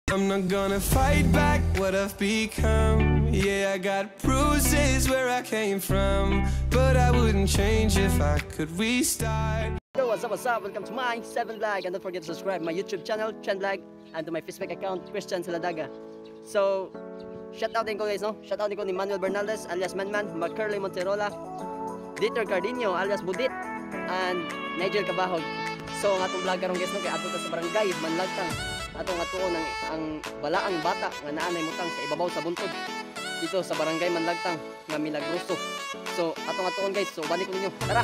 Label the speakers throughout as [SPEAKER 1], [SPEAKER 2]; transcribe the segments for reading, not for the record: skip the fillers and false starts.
[SPEAKER 1] I'm not gonna fight back what I've become. Yeah, I got bruises where I came from, but I wouldn't change if I could restart.
[SPEAKER 2] Yo, what's up, what's up? Welcome to my 7 vlog, and don't forget to subscribe my YouTube channel, Chen Vlog, and to my Facebook account, Christian Saladaga. So, shout out din ko guys, no? Shout out din ko ni Manuel Bernaldez alias Manman, McCurley Monterola, Dieter Cardinho alias Budit, and Nigel Cabahog. So, ang atong vlog karon guys, no, kay adto ta sa barangay Manlagtang. Atong atuon ang balaang bata nga naa nay mutang sa ibabaw sa buntod dito sa barangay Manlagtang nga milagroso. So, atong atuon guys. So, balik ko ninyo. Tara.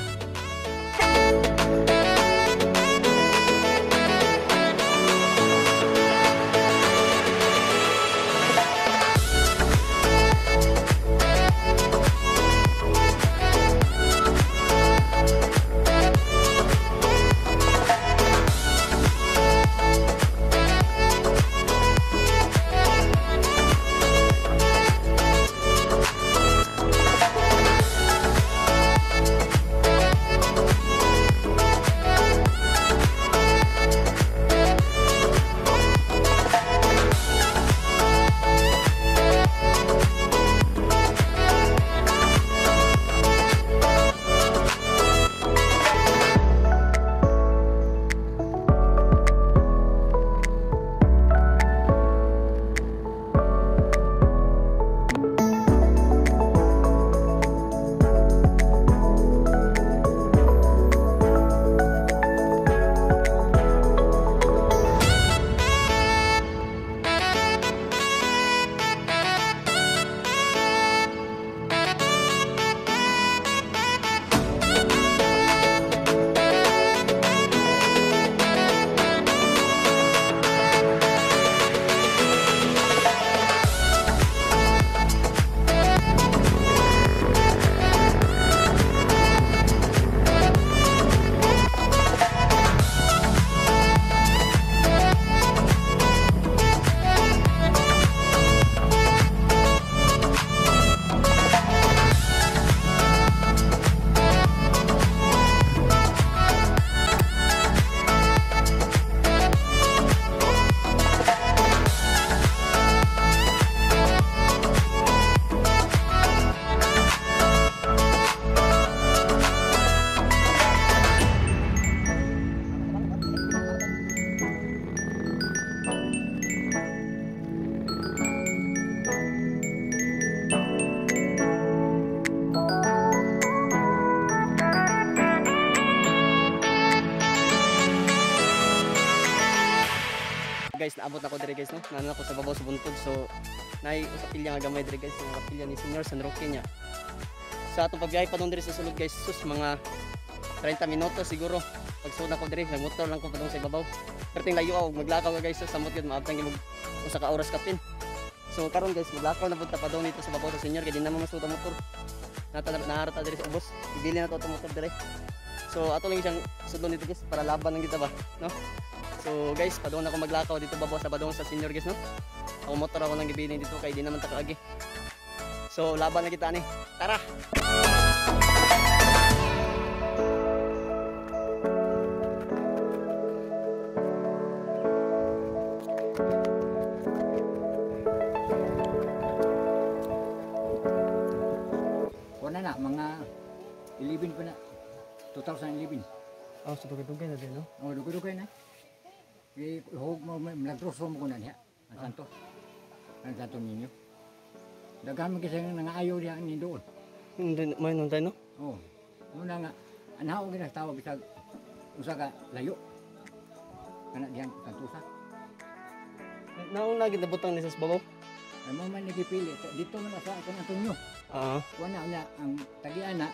[SPEAKER 2] Guys, naabot na ko diri guys, no? Naano ako sa babaw sa buntod. So, naay usa pilya nga gamay diri guys, nga kapilya ni Senior San Roque niya. Sa atong pagbiyahe pa diri sa sulod guys, sus mga 30 minuto siguro. Pagsuod na ko diri, nagmotor lang ko padung sa ibabaw. Perting layo ako, maglakaw ka guys, so, samot gyud maabtan gyud usa ka oras kapin. So karon guys, maglakaw na pud ta padung dito sa babaw sa senior kay di na man masud ang motor. Nata naharata diri sa ubos. Ibili na to atong motor diri. So ato lang siyang sudlon dito guys para laban lang kita ba, no? So guys, padung ako maglakaw dito babaw sa badong sa senior guys, no? Ako motor ako nang gibilin dito kay di naman ta kaagi. So laban na kita ani. Tara.
[SPEAKER 3] Wala na mga 11 pa na, 2011.
[SPEAKER 2] Oh, so dugay-dugay na din, no?
[SPEAKER 3] Oh, dugay-dugay na. Hug mo milagros mo ko na niya ang santo. Ang santo ninyo. Daghan man kasi nangaayo diha ni doon.
[SPEAKER 2] Hindi may nung tayo, no?
[SPEAKER 3] Oh. Muna nga anhaw gid tawag bisag usa ka layo. Kana diyang santusa.
[SPEAKER 2] Naong na gid nabutang ni sa babaw.
[SPEAKER 3] Ay mo man nagipili dito man sa akong Antonio.
[SPEAKER 2] Oo.
[SPEAKER 3] Wala na ang tagian na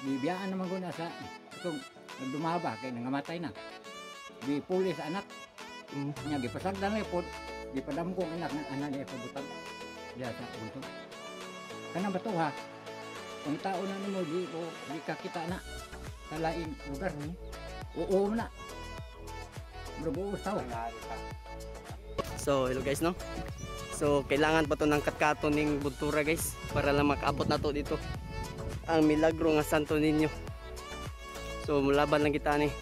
[SPEAKER 3] bibiyaan naman ko na sa itong nagdumaba kay nangamatay na. Gipuli sa anak. Nya gipasagdan lang pod, gipadamko ang anak nga anak niya pabutang diha sa buntod. Kanang batuha, kung tao na nimo di ko di ka kita na sa laing lugar. Oo na. Murag tao.
[SPEAKER 2] So, hello guys, no? So, kailangan pa to ng katkato ning buntura guys para lang makaabot na to dito. Ang milagro nga Santo Niño. So, mulaban lang kita ni.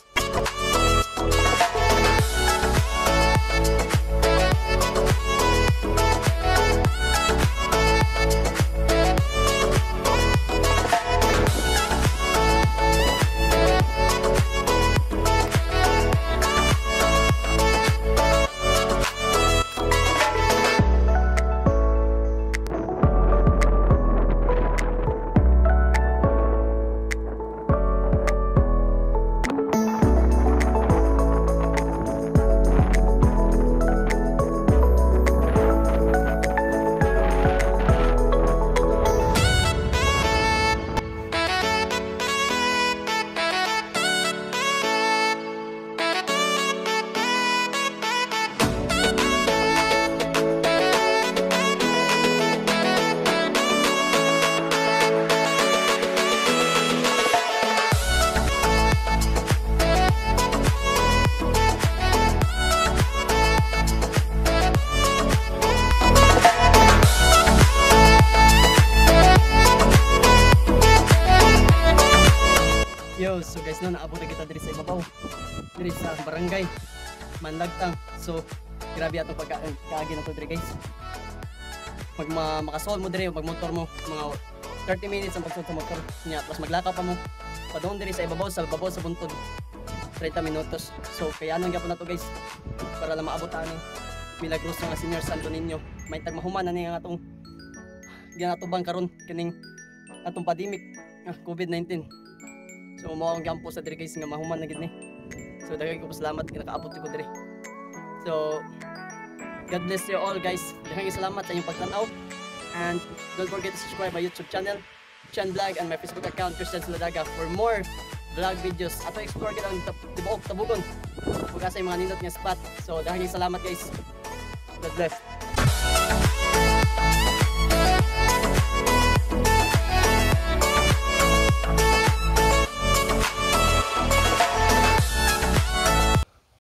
[SPEAKER 2] Manlagtang. So grabe atong pagka kaagi na to diri, guys. Pag makasuod mo diri, magmotor mo, mga 30 minutes ang pagsuod sa motor nya, plus maglakaw pa mo padung diri sa ibabaw sa buntod, 30 minutos. So kayanon gyapon na to, guys, para lang maabot ani milagroso nga Senior Santo Niño. May tag mahuman na ni nga atong ginatubang karon kining atong pandemic, COVID-19. So mao ang gampo sa diri, guys, nga mahuman na gid ni. So daghan ko pasalamat nga nakaabot ko diri. So God bless you all, guys. Daghang salamat sa inyong pagtan-aw and don't forget to subscribe my YouTube channel, Chan Vlog, and my Facebook account, Christian Saladaga, for more vlog videos. Ato explore kita ang tibuok Tabogon ug asa yung mga nindot nga spot. So daghang salamat, guys. God bless.